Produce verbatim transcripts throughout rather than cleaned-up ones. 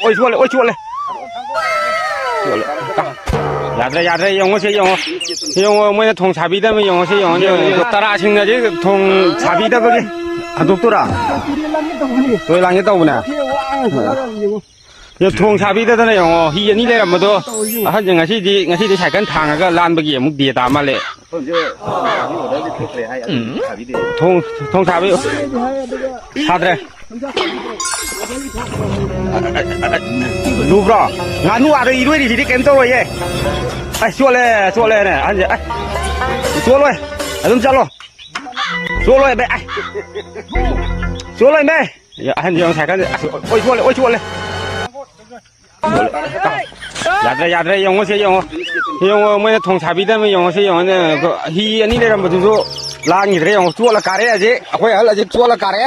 ꯑꯣꯏ, ꯆꯣꯠꯂꯦ, ꯑꯣꯏ, ꯆꯣꯠꯂꯦ꯫ ꯆꯣꯠꯂꯦ꯫ ꯌꯥꯗ꯭ꯔꯦ, ꯌꯥꯗ꯭ꯔꯦ, ꯌꯦꯡꯉꯣ, ꯁꯤ ꯌꯦꯡꯉꯣ꯫ ꯁꯤ ꯌꯦꯡꯉꯣ, ꯃꯣꯏꯅ ꯊꯣꯡ ꯁꯥꯕꯤꯗꯕ ꯌꯦꯡꯉꯣ, ꯁꯤ ꯌꯦꯡꯉꯣ, ꯁꯤ ꯌꯦꯡꯉꯣ꯫ ꯇꯔꯥꯁꯤꯡꯅꯗꯤ ꯊꯣꯡ ꯁꯥꯕꯤꯗꯕꯒꯤ ꯍꯟꯗꯣꯛꯇꯣꯔꯥ? ꯇꯨꯔꯦꯜ ꯂꯥꯟꯒꯦ ꯇꯧꯕꯅꯦ꯫ ꯁꯤ ꯊꯣꯡ ꯁꯥꯕꯤꯗꯗꯅ ꯌꯦꯡꯉꯣ, ꯍꯤ ꯑꯅꯤ ꯂꯩꯔꯝꯕꯗꯣ ꯑꯍꯟꯁꯦ ꯉꯁꯤꯗꯤ, ꯉꯁꯤꯗꯤ ꯁꯥꯏꯀꯜ ꯊꯥꯡꯉꯒ ꯂꯥꯟꯕꯒꯤ ꯑꯃꯨꯛ ꯗꯦ ꯇꯥ ꯃꯥꯜꯂꯦ꯫ ꯊꯣꯡ, ꯊꯣꯡ ꯁꯥꯕꯤꯌꯨ꯫ ꯁꯥꯗ꯭ꯔꯦ꯫ ꯂꯨꯕ꯭ꯔꯣ? ꯉꯥꯅꯨ ꯑꯥꯗ ꯏꯔꯣꯏꯔꯤꯁꯤꯗꯤ ꯀꯩꯝ ꯇꯧꯔꯣꯏꯌꯦ꯫ ꯑꯁ, ꯆꯣꯠꯂꯦ, ꯆꯣꯠꯂꯦꯅꯦ, ꯑꯍꯟꯁꯦ꯫ ꯑꯁ, ꯆꯣꯠꯂꯣꯏ꯫ ꯑꯗꯨꯝ ꯆꯠꯂꯣ꯫ ꯆꯣꯠꯂꯣꯏ, ꯕꯦ꯫ ꯑꯁ꯫ ꯆꯣꯠꯂꯣꯏ, ꯕꯦ꯫ ꯑꯍꯟꯁꯦ ꯌꯦꯡꯉꯣ, ꯁꯥꯏꯀꯜꯁꯦ꯫ ꯑꯁ, ꯑꯣꯏ ꯆꯣꯠꯂꯦ, ꯑꯣꯏ ꯆꯣꯠꯂꯦ꯫ ꯌꯥꯗ꯭ꯔꯦ, ꯌꯥꯗ꯭ꯔꯦ, ꯌꯦꯡꯉꯣ, ꯁꯤ ꯌꯦꯡꯉꯣ꯫ ꯁꯤ ꯌꯦꯡꯉꯣ, ꯃꯣꯏꯅ ꯊꯣꯡ ꯁꯥꯕꯤꯗꯕ ꯌꯦꯡꯉꯣ, ꯁꯤ ꯌꯦꯡꯉꯣ꯫ ꯍꯤ ꯑꯅꯤ ꯂꯩꯔꯝꯕꯗꯨꯁꯨ ꯂꯥꯟꯈꯤꯗ꯭ꯔꯦ, ꯌꯦꯡꯉꯣ꯫ ꯆꯣꯠꯂ ꯀꯥꯔꯦ ꯍꯧꯖꯤꯛ꯫ ꯑꯩꯈꯣꯏ ꯑꯍꯜ ꯍꯧꯖꯤꯛ ꯆꯣꯠꯂ ꯀꯥꯔꯦ꯫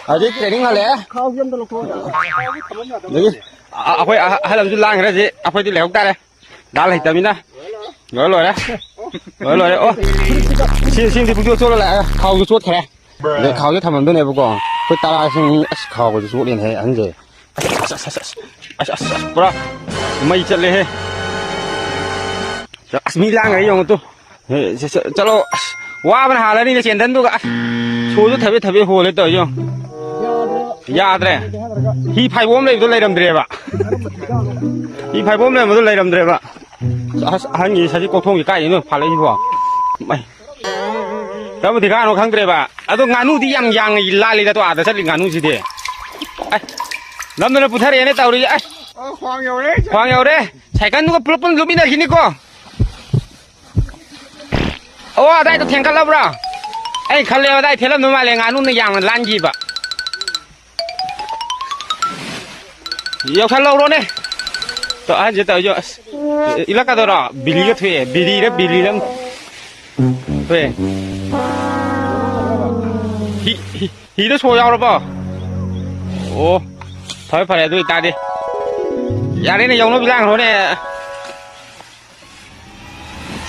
ꯍꯧꯖꯤꯛ training ꯍꯜꯂꯛꯑꯦ꯫ ꯑꯗꯒꯤ ꯑ-, ꯑꯩꯈꯣꯏ ꯑꯍ-, ꯑꯍꯜ ꯑꯃꯁꯨ ꯂꯥꯟꯈ꯭ꯔꯦ ꯍꯧꯖꯤꯛ꯫ ꯑꯩꯈꯣꯏꯗꯤ ꯂꯩꯍꯧ ꯇꯥꯔꯦ꯫ ꯗꯥ ꯂꯩꯇꯕꯅꯤꯅ꯫ ꯂꯣꯏꯔꯦ, ꯂꯣꯏꯔꯦ꯫ ꯂꯣꯏꯔꯦ, ꯂꯣꯏꯔꯦ꯫ ꯑꯣ, ꯁꯤ, ꯁꯤꯃꯗꯤ ꯄꯨꯡꯆꯣꯠ ꯆꯣꯠꯂ ꯂꯥꯛꯑꯦ꯫ ꯈꯥꯎꯁꯨ ꯆꯣꯠꯈ꯭ꯔꯦ꯫ ꯑꯗꯩ ꯈꯥꯎꯁꯦ ꯊꯝꯃꯝꯗꯣꯏꯅꯦꯕꯀꯣ꯫ ꯑꯩꯈꯣꯏ ꯇꯔꯥꯁꯤꯡ, ꯑꯁ, ꯈꯥꯎꯒꯁꯦ ꯆꯣꯠꯂꯦꯅꯦꯍꯦ, ꯑꯍꯟꯁꯦ꯫ ꯑꯁ, ꯑꯁ, ꯑꯁ, ꯑꯁ꯫ ꯑꯁ, ꯑꯁ, ꯑꯁ, ꯄꯨꯔꯥ ꯃꯩ ꯆꯠꯂꯦꯍꯦ꯫ ꯑꯁ, ꯃꯤ ꯂꯥꯡꯈ꯭ꯔꯦ ꯌꯦꯡꯉꯨ ꯇꯨ꯫ ꯑꯦ, ꯆ-, ꯆ-, ꯆꯠꯂꯣ꯫ ꯑꯁ, ꯋꯥꯕꯅ ꯍꯥꯜꯂꯅꯤꯅꯦ ꯆꯦꯟꯗꯟꯗꯨꯒ꯫ ꯑꯁ, ꯁꯣꯁꯨ ꯊꯕꯦ ꯊꯕꯦ ꯍꯣꯜꯂꯦ ꯇꯧꯔꯤꯁꯦ ꯌꯦꯡꯉꯨ꯫ ꯌꯥꯗ꯭ꯔꯦ꯫ ꯍꯤ ꯐꯥꯏꯕꯣꯝ ꯂꯩꯕꯗꯣ ꯂꯩꯔꯝꯗ꯭ꯔꯦꯕ꯫ ꯍꯤ ꯐꯥꯏꯕꯣꯝ ꯂꯩꯔꯝꯕꯗꯣ ꯂꯩꯔꯝꯗ꯭ꯔꯦꯕ꯫ ꯑꯁ, ꯑꯍꯟꯒꯤ ꯁꯖꯤꯛ ꯀꯣꯛꯊꯣꯡꯁꯤ ꯀꯥꯏꯗꯩꯅꯣ ꯐꯥꯜꯂꯛꯏꯁꯤꯕꯣ? ꯃꯩ꯫ ꯀꯔꯝꯕ ꯊꯤꯀꯥꯅꯣ ꯈꯪꯗ꯭ꯔꯦꯕ꯫ ꯑꯗꯣ ꯉꯥꯅꯨꯗꯤ ꯌꯥꯝ ꯌꯥꯡꯅ ꯂꯥꯜꯂꯤꯗ, ꯇꯣ ꯑꯥꯗ ꯆꯠꯂꯤ ꯉꯥꯅꯨꯁꯤꯗꯤ꯫ ꯑꯩ, ꯅꯝꯗꯅ ꯄꯨꯊꯔꯛꯑꯦꯅꯦ ꯇꯧꯔꯤꯁꯦ꯫ ꯑꯩ꯫ ꯑꯣ, ꯈ꯭ꯋꯥꯡ ꯌꯧꯔꯦ꯫ ꯈ꯭ꯋꯥꯡ ꯌꯧꯔꯦ꯫ ꯁꯥꯏꯀꯜꯗꯨꯒ ꯄꯨꯂꯞ ꯄꯨꯟꯅ ꯂꯨꯞꯃꯤꯟꯅꯈꯤꯅꯤꯀꯣ꯫ ꯑꯣ, ꯑꯗꯥꯏꯗꯣ ꯊꯦꯡꯒꯠꯂꯕ꯭ꯔꯥ? ꯑꯩ ꯈꯜꯂꯦ ꯑꯗꯥꯏ ꯊꯦꯜꯂꯝꯗꯧ ꯃꯥꯜꯂꯦ, ꯉꯥꯅꯨꯅ ꯌꯥꯝꯅ ꯂꯥꯟꯈꯤꯕ꯫ ꯌꯧꯁꯜꯍꯧꯔꯣꯅꯦ꯫ ꯇꯣ, ꯑꯍꯟꯁꯦ ꯇꯧꯔꯤꯁꯦ, ꯑꯁ, ꯏꯜꯂꯛꯀꯗꯧꯔꯣ? ꯕꯤꯂꯤꯒ ꯊꯣꯛꯑꯦ, ꯕꯤꯂꯤꯔ ꯕꯤꯂꯤꯔ ꯑꯃ ꯊꯣꯛꯑꯦ꯫ ꯍꯤ, ꯍꯤ, ꯍꯤꯗ ꯁꯣ ꯌꯥꯎꯔꯕꯣ? ꯑꯣ, ꯐꯔꯦ, ꯐꯔꯦ, ꯑꯗꯨ ꯑꯣꯏꯇꯥꯔꯗꯤ꯫ ꯌꯥꯔꯦꯅꯦ, ꯌꯧꯅꯕ ꯂꯥꯡꯈ꯭ꯔꯣꯅꯦ꯫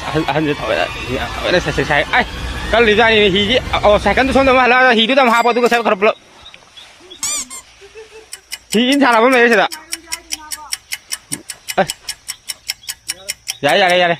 ꯑꯍꯟ, ꯑꯍꯟꯁꯦ ꯊꯑꯣꯏꯅ, ꯊꯑꯣꯏꯅ ꯁꯥꯏ, ꯁꯥꯏ, ꯁꯥꯏ꯫ ꯑꯩ, ꯀꯜꯂꯤꯖꯥꯠꯅꯤꯅꯦ ꯍꯤꯁꯤ꯫ ꯑꯣ, ꯁꯥꯏꯀꯜꯗꯨ ꯁꯣꯝꯗ ꯑꯃꯨꯛ ꯍꯜꯂꯛꯑꯒ ꯍꯤꯗꯨꯗ ꯑꯃꯨꯛ ꯍꯥꯞꯄꯣ, ꯑꯗꯨꯒ ꯆꯠꯈ꯭ꯔꯣ ꯄꯨꯂꯞ꯫ ꯍꯤ ꯏꯟ ꯁꯥꯟꯅꯐꯝ ꯂꯩꯔꯦ ꯁꯤꯗ꯫ ꯌꯥꯔꯦ, ꯌꯥꯔꯦ, ꯌꯥꯔꯦ꯫